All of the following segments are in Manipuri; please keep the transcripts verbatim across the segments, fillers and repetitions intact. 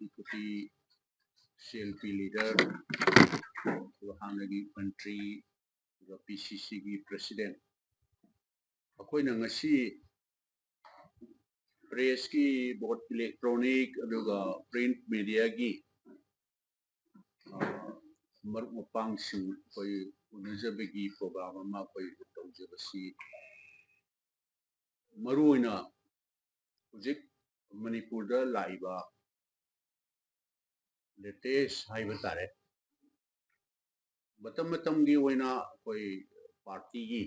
Deputy C L P leader, ꯑꯗꯨꯒ ꯍꯥꯟꯅꯒꯤ ꯃꯟꯇ꯭ꯔꯤ, ꯑꯗꯨꯒ P C C ꯒꯤ president, ꯑꯩꯈꯣꯏꯅ ꯉꯁꯤ press ꯀꯤ, both electronic ꯑꯗꯨꯒ print media ꯒꯤ, ꯑ, ꯃꯔꯨꯞ ꯃꯄꯥꯡꯁꯤꯡ ꯑꯩꯈꯣꯏ ꯎꯅꯖꯕꯒꯤ program ꯑꯃ ꯑꯩꯈꯣꯏ ꯇꯧꯖꯕꯁꯤ, ꯃꯔꯨꯑꯣꯏꯅ ꯍꯧꯖꯤꯛ ꯃꯅꯤꯄꯨꯔꯗ ꯂꯥꯛꯏꯕ latest ꯍꯥꯏꯕ ꯇꯥꯔꯦ, ꯃꯇꯝ ꯃꯇꯝꯒꯤ ꯑꯣꯏꯅ ꯑꯩꯈꯣꯏ party ꯒꯤ,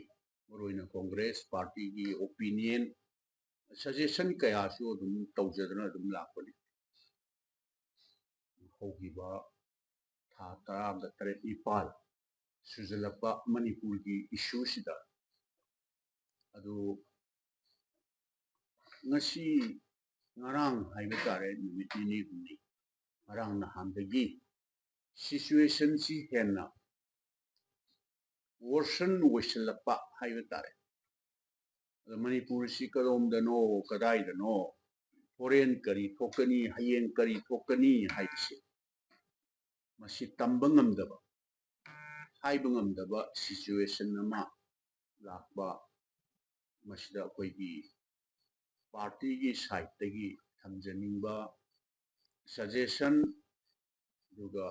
ꯃꯔꯨꯑꯣꯏꯅ Congress party ꯒꯤ opinion, suggestion ꯀꯌꯥꯁꯨ ꯑꯗꯨꯝ ꯇꯧꯖꯗꯨꯅ ꯑꯗꯨꯝ ꯂꯥꯛꯄꯅꯤ꯫ ꯍꯧꯈꯤꯕ ꯊꯥ ꯇꯔꯥꯒ ꯇꯔꯦꯠ ꯅꯤꯄꯥꯜ ꯁꯨꯖꯜꯂꯛꯄ ꯃꯅꯤꯄꯨꯔꯒꯤ issue ꯁꯤꯗ꯫ ꯑꯗꯨ ꯉꯁꯤ, ꯉꯔꯥꯡ ꯍꯥꯏꯕ ꯇꯥꯔꯦ, ꯅꯨꯃꯤꯠ ꯅꯤꯅꯤ ꯍꯨꯝꯅꯤ, ꯉꯔꯥꯡ ꯅꯍꯥꯟꯗꯒꯤ situation ꯁꯤ ꯍꯦꯟꯅ worsen ꯑꯣꯏꯁꯤꯜꯂꯛꯄ ꯍꯥꯏꯕ ꯇꯥꯔꯦ꯫ ꯑꯗ ꯃꯅꯤꯄꯨꯔꯁꯤ ꯀꯗꯣꯝꯗꯅꯣ, ꯀꯗꯥꯏꯗꯅꯣ, ꯍꯣꯔꯦꯟ ꯀꯔꯤ ꯊꯣꯛꯀꯅꯤ, ꯍꯌꯦꯡ ꯀꯔꯤ ꯊꯣꯛꯀꯅꯤ ꯍꯥꯏꯕꯁꯦ, ꯃꯁꯤ ꯇꯝꯕ ꯉꯝꯗꯕ, ꯍꯥꯏꯕ ꯉꯝꯗꯕ situation ꯑꯃ ꯂꯥꯛꯄ, ꯃꯁꯤꯗ ꯑꯩꯈꯣꯏꯒꯤ party ꯒꯤ side ꯇꯒꯤ ꯊꯝꯖꯅꯤꯡꯕ suggestion, ꯑꯗꯨꯒ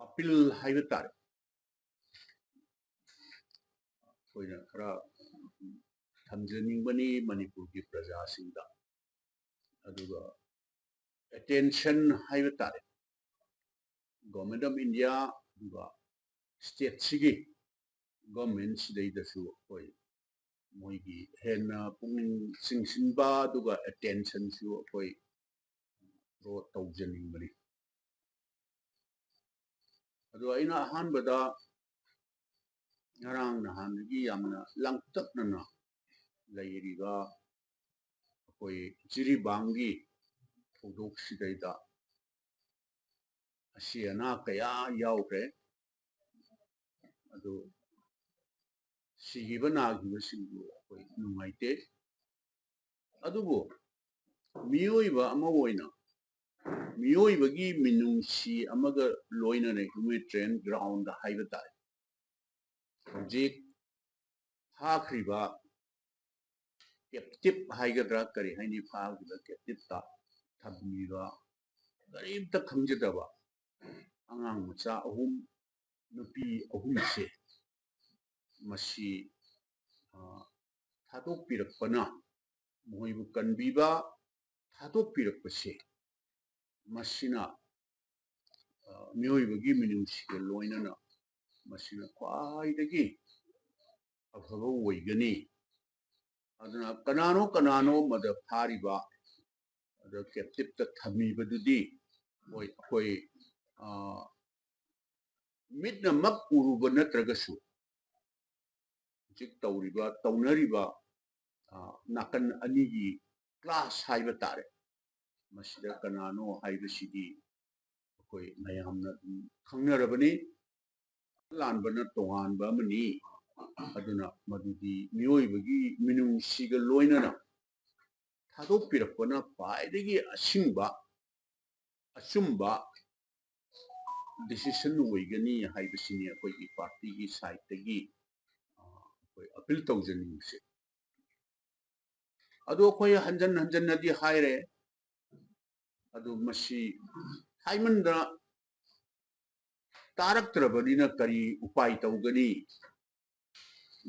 appeal ꯍꯥꯏꯕ ꯇꯥꯔꯦ, ꯑꯩꯈꯣꯏꯅ ꯈꯔ ꯊꯝꯖꯅꯤꯡꯕꯅꯤ ꯃꯅꯤꯄꯨꯔꯒꯤ ꯄ꯭ꯔꯖꯥꯁꯤꯡꯗ꯫ ꯑꯗꯨꯒ attention ꯍꯥꯏꯕ ꯇꯥꯔꯦ, Government of India ꯑꯗꯨꯒ state ꯁꯤꯒꯤ government ꯁꯤꯗꯩꯗꯁꯨ ꯑꯩꯈꯣꯏ ꯃꯣꯏꯒꯤ ꯍꯦꯟꯅ ꯄꯨꯛꯅꯤꯡ ꯆꯤꯡꯁꯤꯟꯕ ꯑꯗꯨꯒ attention ꯁꯨ ꯑꯩꯈꯣꯏ draw ꯇꯧꯖꯅꯤꯡꯕꯅꯤ꯫ ꯑꯗꯣ ꯑꯩꯅ ꯑꯍꯥꯟꯕꯗ ꯉꯔꯥꯡ ꯅꯍꯥꯟꯗꯒꯤ ꯌꯥꯝꯅ ꯂꯥꯡꯇꯛꯅꯅ ꯂꯩꯔꯤꯕ ꯑꯩꯈꯣꯏ ꯖꯤꯔꯤꯕꯥꯝꯒꯤ ꯊꯧꯗꯣꯛꯁꯤꯗꯩꯗ ꯑꯁꯤ ꯑꯅꯥ ꯀꯌꯥ ꯌꯥꯎꯈ꯭ꯔꯦ꯫ ꯑꯗꯨ ꯁꯤꯈꯤꯕ ꯅꯥꯈꯤꯕꯁꯤꯡꯗꯨ ꯑꯩꯈꯣꯏ ꯅꯨꯡꯉꯥꯏꯇꯦ꯫ ꯑꯗꯨꯕꯨ ꯃꯤꯑꯣꯏꯕ ꯑꯃ ꯑꯣꯏꯅ ꯃꯤꯑꯣꯏꯕꯒꯤ ꯃꯤꯅꯨꯡꯁꯤ ꯑꯃꯒ ꯂꯣꯏꯅꯅ humanitarian ground ꯍꯥꯏꯕ ꯇꯥꯔꯦ꯫ ꯍꯧꯖꯤꯛ ꯐꯥꯈ꯭ꯔꯤꯕ captive ꯍꯥꯏꯒꯗ꯭ꯔꯥ ꯀꯔꯤ ꯍꯥꯏꯅꯤ, ꯐꯥꯈ꯭ꯔꯤꯕ captiveꯇ ꯊꯝꯕꯤꯕ ꯀꯔꯤꯝꯇ ꯈꯪꯖꯗꯕ ꯑꯉꯥꯡ ꯃꯆꯥ ꯑꯍꯨꯝ, ꯅꯨꯄꯤ ꯑꯍꯨꯝꯁꯦ ꯃꯁꯤ, ꯑ, ꯊꯥꯗꯣꯛꯄꯤꯔꯛꯄꯅ, ꯃꯈꯣꯏꯕꯨ ꯀꯟꯕꯤꯕ, ꯊꯥꯗꯣꯛꯄꯤꯔꯛꯄꯁꯦ ꯃꯁꯤꯅ, ꯑ, ꯃꯤꯑꯣꯏꯕꯒꯤ ꯃꯤꯅꯨꯡꯁꯤꯒ ꯂꯣꯏꯅꯅ ꯃꯁꯤꯅ ꯈ꯭ꯋꯥꯏꯗꯒꯤ ꯑꯐꯕ ꯑꯣꯏꯒꯅꯤ꯫ ꯑꯗꯨꯅ ꯀꯅꯥꯅꯣ ꯀꯅꯥꯅꯣ ꯃꯗ ꯐꯥꯔꯤꯕ, ꯑꯗ captiveꯇ ꯊꯝꯃꯤꯕꯗꯨꯗꯤ ꯍꯣꯏ ꯑꯩꯈꯣꯏ, ꯑ, ꯃꯤꯠꯅꯃꯛ ꯎꯔꯨꯕ ꯅꯠꯇ꯭ꯔꯒꯁꯨ ꯍꯧꯖꯤꯛ ꯇꯧꯔꯤꯕ, ꯇꯧꯅꯔꯤꯕ, ꯑ, ꯅꯥꯀꯟ ꯑꯅꯤꯒꯤ clash ꯍꯥꯏꯕ ꯇꯥꯔꯦ꯫ ꯃꯁꯤꯗ ꯀꯅꯥꯅꯣ ꯍꯥꯏꯕꯁꯤꯗꯤ ꯑꯩꯈꯣꯏ ꯃꯌꯥꯝꯅ ꯑꯗꯨꯝ ꯈꯪꯅꯔꯕꯅꯤ꯫ ꯂꯥꯟꯕꯅ ꯇꯣꯉꯥꯟꯕ ꯑꯃꯅꯤ꯫ ꯑꯗꯨꯅ ꯃꯗꯨꯗꯤ ꯃꯤꯑꯣꯏꯕꯒꯤ ꯃꯤꯅꯨꯡꯁꯤꯒ ꯂꯣꯏꯅꯅ ꯊꯥꯗꯣꯛꯄꯤꯔꯛꯄꯅ ꯈ꯭ꯋꯥꯏꯗꯒꯤ ꯑꯁꯤꯡꯕ, ꯑꯆꯨꯝꯕ decision ꯑꯣꯏꯒꯅꯤ ꯍꯥꯏꯕꯁꯤꯅꯤ ꯑꯩꯈꯣꯏꯒꯤ partyꯒꯤ sideꯇꯒꯤ, ꯑ, ꯑꯩꯈꯣꯏ appeal ꯇꯧꯖꯅꯤꯡꯕꯁꯦ꯫ ꯑꯗꯣ ꯑꯩꯈꯣꯏ ꯍꯟꯖꯟ ꯍꯟꯖꯟꯅꯗꯤ ꯍꯥꯏꯔꯦ, ꯑꯗꯨ ꯃꯁꯤ ꯍꯥꯏꯃꯟꯗꯅ ꯇꯥꯔꯛꯇ꯭ꯔꯕꯅꯤꯅ ꯀꯔꯤ ꯎꯄꯥꯏ ꯇꯧꯒꯅꯤ?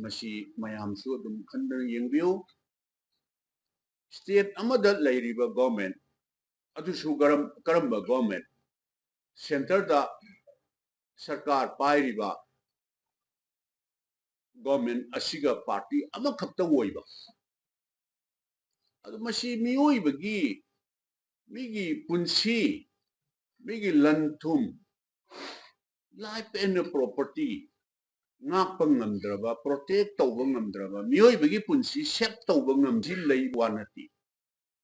ꯃꯁꯤ ꯃꯌꯥꯝꯁꯨ ꯑꯗꯨꯝ ꯈꯟꯗꯅ ꯌꯦꯡꯕꯤꯌꯨ꯫ State ꯑꯃꯗ ꯂꯩꯔꯤꯕ government ꯑꯗꯨꯁꯨ ꯀꯔꯝ-, ꯀꯔꯝꯕ government? Centreꯗ ꯁꯔꯀꯥꯔ ꯄꯥꯏꯔꯤꯕ government ꯑꯁꯤꯒ party ꯑꯃꯈꯛꯇ ꯑꯣꯏꯕ꯫ ꯑꯗꯨ ꯃꯁꯤ ꯃꯤꯑꯣꯏꯕꯒꯤ, ꯃꯤꯒꯤ ꯄꯨꯟꯁꯤ, ꯃꯤꯒꯤ ꯂꯟ ꯊꯨꯝ, life and property ꯉꯥꯛꯄ ꯉꯝꯗ꯭ꯔꯕ, protect ꯇꯧꯕ ꯉꯝꯗ꯭ꯔꯕ, ꯃꯤꯑꯣꯏꯕꯒꯤ ꯄꯨꯟꯁꯤ save ꯇꯧꯕ ꯉꯝꯁꯤ ꯂꯩ ꯋꯥ ꯅꯠꯇꯦ꯫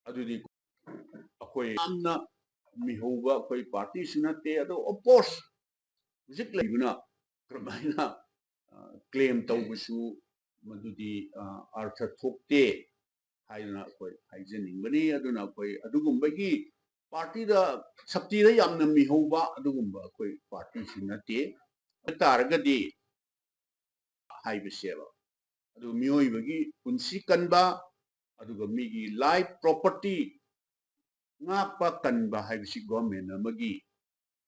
ꯑꯗꯨꯗꯤ ꯑꯩꯈꯣꯏ ꯌꯥꯝꯅ ꯃꯤꯍꯧꯕ ꯑꯩꯈꯣꯏ partyꯁꯨ ꯅꯠꯇꯦ꯫ ꯑꯗꯣ of course ꯍꯧꯖꯤꯛ ꯂꯩꯕꯅ ꯀꯔꯝꯍꯥꯏꯅ, ꯑ, claim ꯇꯧꯕꯁꯨ ꯃꯗꯨꯗꯤ, ꯑ, ꯑꯔꯊ ꯊꯣꯛꯇꯦ꯫ ꯍꯥꯏꯗꯨꯅ ꯑꯩꯈꯣꯏ ꯍꯥꯏꯖꯅꯤꯡꯕꯅꯤ꯫ ꯑꯗꯨꯅ ꯑꯩꯈꯣꯏ ꯑꯗꯨꯒꯨꯝꯕꯒꯤ ꯄꯥꯔꯇꯤꯗ, ꯁꯛꯇꯤꯗ ꯌꯥꯝꯅ ꯃꯤꯍꯧꯕ ꯑꯗꯨꯒꯨꯝꯕ ꯑꯩꯈꯣꯏ ꯄꯥꯔꯇꯤꯁꯨ ꯅꯠꯇꯦ꯫ ꯍꯥꯏ ꯇꯥꯔꯒꯗꯤ ꯍꯥꯏꯕꯁꯦꯕ, ꯑꯗꯨ ꯃꯤꯑꯣꯏꯕꯒꯤ ꯄꯨꯟꯁꯤ ꯀꯟꯕ, ꯑꯗꯨꯒ ꯃꯤꯒꯤ life property ꯉꯥꯛꯄ ꯀꯟꯕ ꯍꯥꯏꯕꯁꯤ ꯒꯣꯔꯃꯦꯟ ꯑꯃꯒꯤ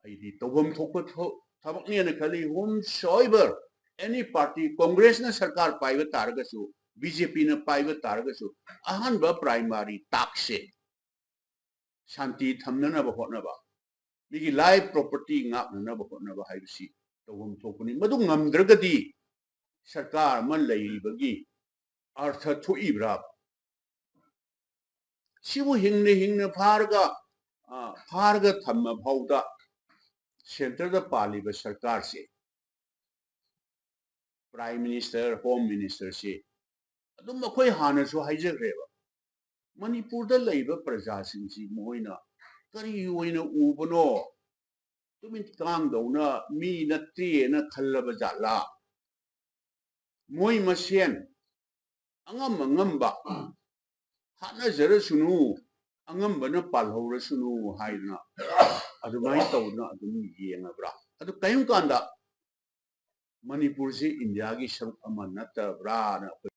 ꯑꯩꯗꯤ ꯇꯧꯐꯝ ꯊꯣꯛꯄ ꯊꯕꯛꯅꯦꯅ ꯈꯜꯂꯤ꯫ Whomsoever, any party, ꯀꯣꯡꯒ꯭ꯔꯦꯁꯅ ꯁꯔꯀꯥꯔ ꯄꯥꯏꯕ ꯇꯥꯔꯒꯁꯨ, ꯕꯤ ꯖꯦ ꯄꯤꯅ ꯄꯥꯏꯕ ꯇꯥꯔꯒꯁꯨ, ꯑꯍꯥꯟꯕ ꯄ꯭ꯔꯥꯏꯃꯥꯔꯤ ꯇꯥꯛꯁꯦ ꯁꯥꯟꯇꯤ ꯊꯝꯅꯅꯕ ꯍꯣꯠꯅꯕ, ꯃꯤꯒꯤ life property ꯉꯥꯛꯅꯅꯕ ꯍꯣꯠꯅꯕ ꯍꯥꯏꯕꯁꯤ ꯇꯧꯐꯝ ꯊꯣꯛꯄꯅꯤ꯫ ꯃꯗꯨ ꯉꯝꯗ꯭ꯔꯒꯗꯤ ꯁꯔꯀꯥꯔ ꯑꯃ ꯂꯩꯔꯤꯕꯒꯤ ꯑꯔꯊ ꯊꯣꯛꯏꯕ꯭ꯔꯥ? ꯁꯤꯕꯨ ꯍꯤꯡꯅ ꯍꯤꯡꯅ ꯐꯥꯔꯒ, ꯑ, ꯐꯥꯔꯒ ꯊꯝꯃ ꯐꯥꯎꯗ centre ꯗ ꯄꯥꯜꯂꯤꯕ ꯁꯔꯀꯥꯔꯁꯦ, Prime Minister, Home Minister ꯁꯤ ꯑꯗꯨꯝ ꯑꯩꯈꯣꯏ ꯍꯥꯟꯅꯁꯨ ꯍꯥꯏꯖꯈ꯭ꯔꯦꯕ, ꯃꯅꯤꯄꯨꯔꯗ ꯂꯩꯕ ꯄ꯭ꯔꯖꯥꯁꯤꯡꯁꯤ ꯃꯈꯣꯏꯅ ꯀꯔꯤ ꯑꯣꯏꯅ ꯎꯕꯅꯣ? ꯇꯨꯃꯤꯠ ꯀꯥꯡꯗꯧꯅ ꯃꯤ ꯅꯠꯇꯦꯅ ꯈꯜꯂꯕ ꯖꯥꯠꯂꯥ? ꯃꯣꯏ ꯃꯁꯦꯟ ꯑꯉꯝ ꯑꯉꯝꯕ ꯍꯥꯠꯅꯖꯔꯁꯅꯨ, ꯑꯉꯝꯕꯅ ꯄꯥꯜꯍꯧꯔꯁꯅꯨ ꯍꯥꯏꯗꯅ ꯑꯗꯨꯃꯥꯏꯅ ꯇꯧꯗꯅ ꯑꯗꯨꯝ ꯌꯦꯡꯉꯕ꯭ꯔꯥ? ꯑꯗꯨ ꯀꯔꯤꯒꯨꯝꯕ ꯀꯥꯟꯗ ꯃꯅꯤꯄꯨꯔꯁꯤ ꯏꯟꯗꯤꯌꯥꯒꯤ ꯁꯔꯨꯛ ꯑꯃ ꯅꯠꯇꯕ꯭ꯔꯥꯅ ꯑꯩꯈꯣꯏ